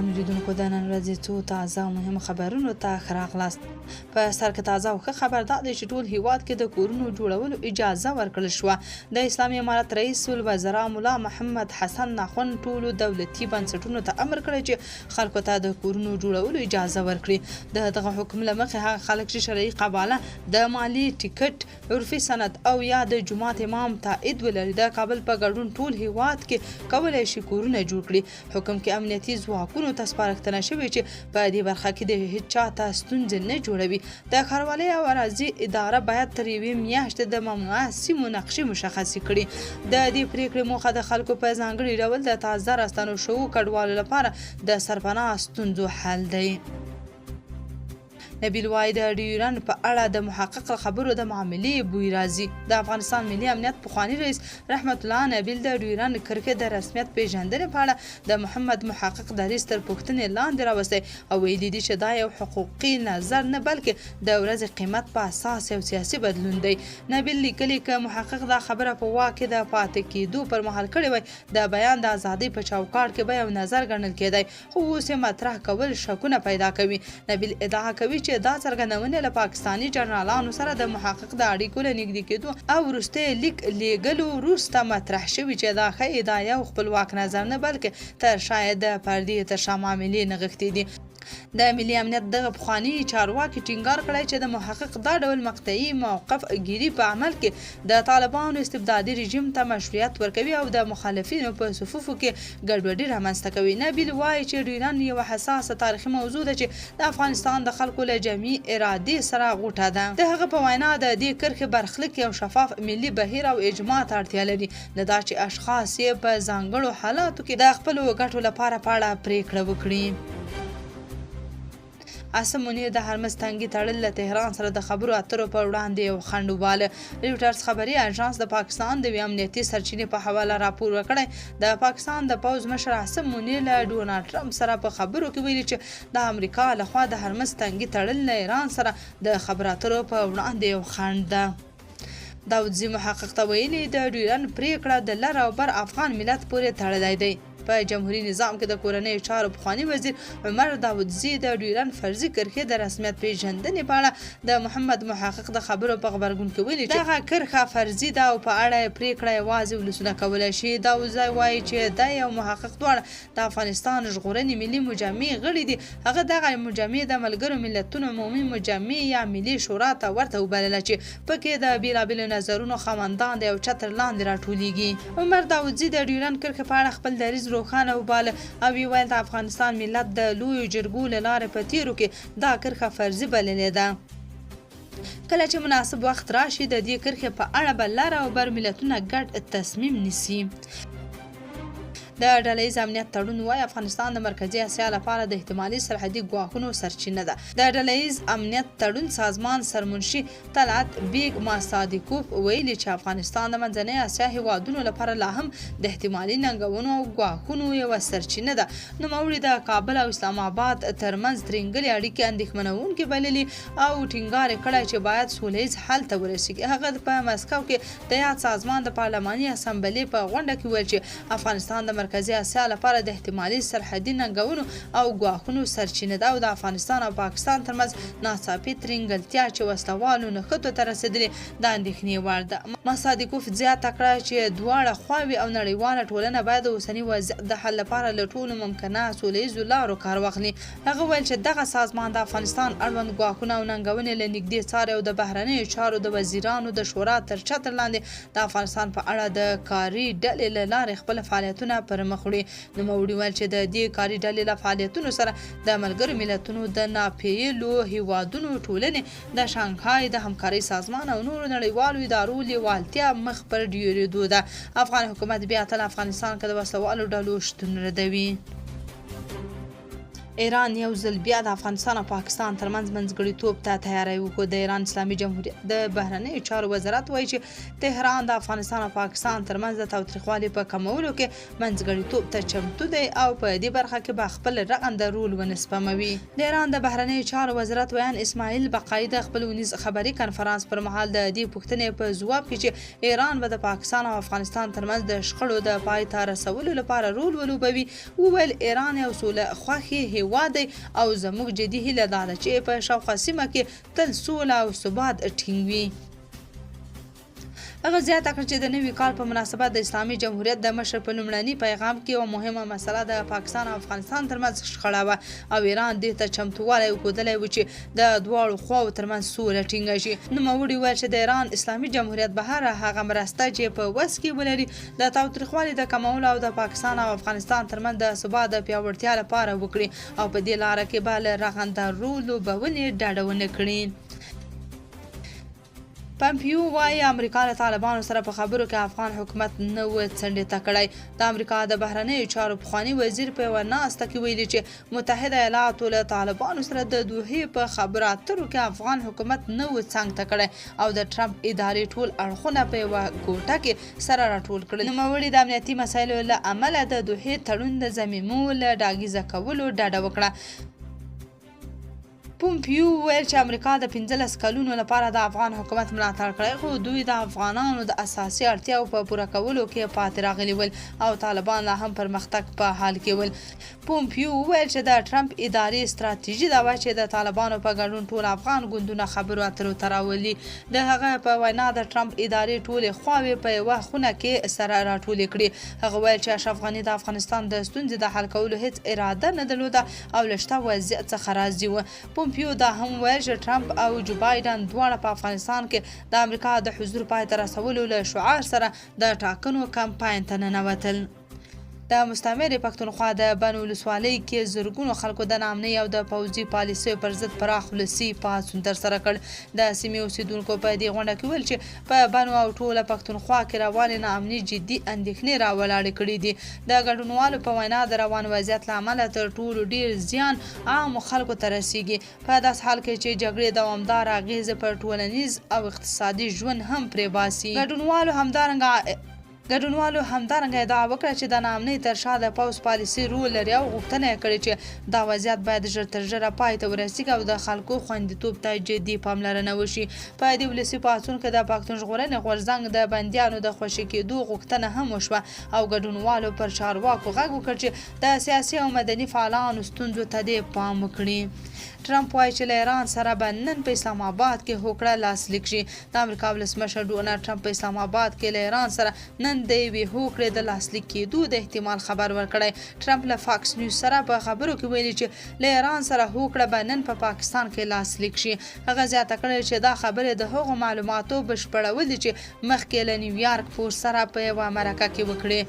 ګرانو لیدونکو، د نن ورځې څو تازه او مهم خبرونو ته ښه راغلاست. په سر کې تازه او ښه خبر دا دی چې ټول هیواد کې د کورونو جوړولو اجازه ورکړل شوه. د اسلامي امارت رئیس الوزرا ملا محمد حسن ناخون ټولو دولتي بنسټونو ته امر کړی چې خلکو ته د کورونو جوړولو اجازه ورکړي. د دغه حکم له مخې هغه خلک چې شرعي قباله، د مالي ټیکټ، عرفي سند او یا د جومات امام تائید ولري، د کابل په ګډون ټول هیواد کې کولای شي کورونه جوړ کړي. حکم کې امنیتي ځواکونو ته سپارښتنه شوې چې په دې برخه کې د هیچا ته ستونزې نه جوړوي. د ښاروالۍ او اراضي اداره باید تر یوې میاشتې د ممنوعه سیمو نقشې مشخصې کړي. د دې پریکړې موخه د خلکو په ځانګړي ډول د تازه راستنو شوو کډوالو لپاره د سرپناه ستونزو حل دی. نبیل وايي، د ډیورنډ په اړه د محقق له خبرو د معاملې بوی راځي. د افغانستان ملي امنیت پخواني رئیس رحمت الله نبیل د ډیورنډ کرښې د رسمیت پېژندنې په اړه د محمد محقق دریځ تر پوښتنې لاندې راوستی او ویلي دي چې دا یو حقوقي نظر نه، بلکې د ورځې قیمت په اساس یو سیاسي بدلون دی. نبیل لیکلي، که محقق دا خبره په واک کې د پاتې کېدو پر مهال کړې وای، د بیان د ازادۍ په چوکاټ کې به یو نظر ګڼل کېدای، خو اوس یې مطرح کول شکونه پیدا کوي. نبیل ادعا کوي چې دا څرګندونې له پاکستاني جنرالانو سره د محقق د اړیکو له نږدې کېدو او وروستي لیک لېږلو وروسته مطرح شوي، چې دا ښيي دا یو خپلواک نظر نه، بلکې تر شا یې د پردې تر شا معاملې نغښتې دي. د ملي امنیت دغه پخواني چارواکي ټینګار کړی چې د محقق دا ډول مقطعي موقف ګیري په عمل کې د طالبانو استبدادي رژیم ته مشروعیت ورکوي او د مخالفینو په صفوفو کې ګډوډي رامنځته کوي. نبیل وايي چې ډیورنډ یوه حساسه تاریخي موضوع ده چې د افغانستان د خلکو له جمعي ارادې سره غوټه ده. د هغه په وینا، د دې کرښې برخلیک یو شفاف ملي بهیر او اجماع ته اړتیا لري، نه دا چې اشخاص یې په ځانګړو حالاتو کې د خپلو ګټو لپاره په اړه پرېکړه وکړي. عاصم منیر د هرمز تنګي تړل له تهران سره د خبرو اترو پر وړاندې یو خنډ وباله. ریوټرز خبري اژانس د پاکستان د یوې امنیتي سرچینې په حواله راپور ورکړی، د پاکستان د پوځ مشر عاصم منیر له ډونالډ ټرمپ سره په خبرو کې ویلي چې د امریکا لخوا د هرمز تنګي تړل له ایران سره د خبرو اترو په وړاندې یو خنډ ده. داودزي محقق ته ویلي، د ډیورنډ پریکړه د لر او بر افغان ملت پورې تړلی دی. په جمهوري نظام کې د کورنیو چارو پخواني وزیر عمر داودزي د ډیورنډ فرضي کرښې د رسمیت پېژندنې په اړه د محمد محقق د خبرو په غبرګون کې ویلي چې دغه کرښه فرضي ده او په اړه یې پرېکړه یوازې ولسونه کولی شي. داودزی وايي چې دی او محقق دواړه د افغانستان ژغورنې ملي مجمع غړي دي. هغه دغه مجمع د ملګرو ملتونو عمومي مجمع یا ملي شورا ته ورته وبلله چې په کې د بېلابېلو نظرونو خاوندان د یو چتر لاندې راټولېږي. عمر داودزي د ډیورنډ کرښې په اړه خپل دریځ روښانه وباله او ویې ویل، د افغانستان ملت د لویو جرګو له لارې په تېرو کې دا کرښه فرضي بللې ده. کله چې مناسب وخت راشي، د دې کرښې په اړه به لر او بر ملتونه ګډ تصمیم نیسي. د ډله ییز امنیت تړون وايي، افغانستان د مرکزي اسیا لپاره د احتمالي سرحدي ګواښونو سرچینه ده. د ډله ییز امنیت تړون سازمان سرمنشي طلعت بیګ ماسادیکوف ویلي چې افغانستان د منځنۍ اسیا هېوادونو لپاره لا هم د احتمالي ننګونو او ګواښونو یوه سرچینه ده. نوموړي د کابل او اسلام اباد ترمنځ ترینګلې اړیکې اندېښمنوونکې بللي او ټینګار یې کړی چې باید سوله ییز حل ته ورسیږي. هغه په مسکو کې د یاد سازمان د پارلماني اسمبلې په غونډه کې وویل چې افغانستان د مرکزي اسیا لپاره د احتمالي سرحدي ننګونو او ګواښونو سرچینه ده او د افغانستان او پاکستان ترمنځ ناڅاپي ترینګلتیا چې وسله والو نښتو ته رسېدلې، د اندېښنې وړ ده. مصادیقوف زیاته کړه چې دواړه خواوې او نړیواله ټولنه باید د اوسني وضعیت د حل لپاره له ټولو ممکنه سوله ییزو لارو کار واخلي. هغه وویل چې دغه سازمان د افغانستان اړوند ګواښونه او ننګونې له نږدې څاري او د بهرنیو چارو د وزیرانو د شورا تر چتر لاندې د افغانستان په اړه د کاري ډلې له لارې خپل فعالیتونه پر مخ وړي. نوموړي وویل چې د دې کاري ډلې له فعالیتونو سره د ملګرو ملتونو، د ناپېیلو هېوادونو ټولنې، د شانګهای د همکارۍ سازمان او نورو نړیوالو ادارو لېوالتیا مخ پر ډېرېدو ده. افغان حکومت بیا تل افغانستان کې د وسله والو ډلو شتون ردوي. ایران یو ځل بیا د افغانستان او پاکستان ترمنځ منځګړیتوب ته تیاری وښود. د ایران اسلامي جمهوریت د بهرنیو چارو وزارت وایي چې تهران د افغانستان او پاکستان ترمنځ د تاوتریخوالي په کمولو کې منځګړیتوب ته چمتو دی او په دې برخه کې به خپل رغنده رول ونه سپموي. د ایران د بهرنیو چارو وزارت ویاند اسماعیل بقایي د خپل اونیز خبري کنفرانس پر مهال د دې پوښتنې په ځواب کې چې ایران به د پاکستان او افغانستان ترمنځ د شخړو د پای ته رسولو لپاره رول ولوبوي وویل، ایران یو سوله خوښی هیواد دی او زموږ جدي هیله دا ده چې په شاوخوا سیمه کې تل سوله او ثبات ټینګ وي. هغه زیاته کړه چې د نوي کال په مناسبت د اسلامي جمهوریت د مشر په لومړني پیغام کې یوه مهمه مسله د پاکستان او افغانستان ترمنځ شخړه وه او ایران دې ته چمتووالی ښودلی و چې د دواړو خواوو ترمنځ سوله ټینګه شي. نوموړي وویل چې د ایران اسلامي جمهوریت به هره هغه مرسته چې په وس کې ولري د تاوتریخوالي د کمولو او د پاکستان او افغانستان ترمنځ د ثبات د پیاوړتیا لپاره وکړي او په دې لاره کې به له رغنده رول لوبونې ډډه ونه کړي. پمپیو وايي، امریکا له طالبانو سره په خبرو کې افغان حکومت نه و څنډې ته کړی. د امریکا د بهرنیو چارو پخواني وزیر په یوه ناسته کې ویلي چې متحده ایالاتو له طالبانو سره د دوحې په خبرو اترو کې افغان حکومت نه و څنګ ته کړی او د ټرمپ ادارې ټول اړخونه په یوه کوټه کې سره راټول کړل. نوموړي د امنیتي مسایلو له امله د دوحې تړون د ضمیمو له ډاګیزه کولو ډډه وکړه. پومپیو وویل چې امریکا د 15 کلونو لپاره د افغان حکومت ملاتړ کړی، خو دوی د افغانانو د اساسي اړتیاو په پوره کولو کې پاتې راغلي ول او طالبان لا هم پرمختګ په حال کې ول. پومپیو وویل چې د ټرمپ ادارې ستراتیژي دا وه چې د طالبانو په ګډون ټول افغان ګوندونه خبرو اترو ته راولي. د هغه په وینا د ټرمپ ادارې ټولې خواوې په یوه خونه کې سره راټولې کړې. هغه ویل چې اشرف غني د افغانستان د ستونزې د حل کولو هیڅ اراده نه درلوده او له شته وضعیت څخه راضي و. پومپیو دا هم وویل چې ټرمپ او جوبایډن دواړه په افغانستان کې د امریکا د حضور پای ته رسولو له شعار سره د ټاکنو کمپاین ته ننوتل. د مستعمرې پښتونخوا د بنو ولسوالۍ کې زرګونو خلکو د ناامنۍ او د پوځي پالیسیو پر ضد پراخ ولسي پاڅون ترسره کړ. د سیمې اوسېدونکو په دې غونډه کې وویل چې په بنو او ټوله پښتونخوا کې روانې ناامني جدي اندېښنې راولاړې کړې دي. د ګډونوالو په وینا د روان وضعیت له امله تر ټولو ډېر زیان عامو خلکو ته رسېږي، په داسې حال کې چې جګړې دوامداره اغېزې پر ټولنیز او اقتصادي ژوند هم پرېباسي. ګډونوالو همدارنګه ادعا وکړه چې د ناامنۍ تر شا د پوځ پالیسي رول لري او غوښتنه یې کړې چې دا وضعیت باید ژر تر ژره پای ته ورسیږي او د خلکو خوندیتوب ته جدي پاملرنه وشي. په دې ولسي پاڅون کې د پښتون ژغورنې غورځنګ د بندیانو د خوشې کېدو غوښتنه هم وشوه او ګډونوالو پر چارواکو غږ وکړ چې د سیاسي او مدني فعالانو ستونزو ته دې پام وکړي. ټرمپ وايي چې له ایران سره به نن په اسلام اباد کې هوکړه لاسلیک شي. د امریکا ولسمشر ډونالډ ټرمپ په اسلام اباد کې له ایران سره نن د یوې هوکړې د لاسلیک کېدو د احتمال خبر ورکړی. ټرمپ له فاکس نیوز سره په خبرو کې ویلي چې له ایران سره هوکړه به نن په پاکستان کې لاسلیک شي. هغه زیاته کړې چې دا خبرې د هغو معلوماتو بشپړول دي چې مخکې له نیویارک پوسټ سره په یوه مرکه کې وکړې.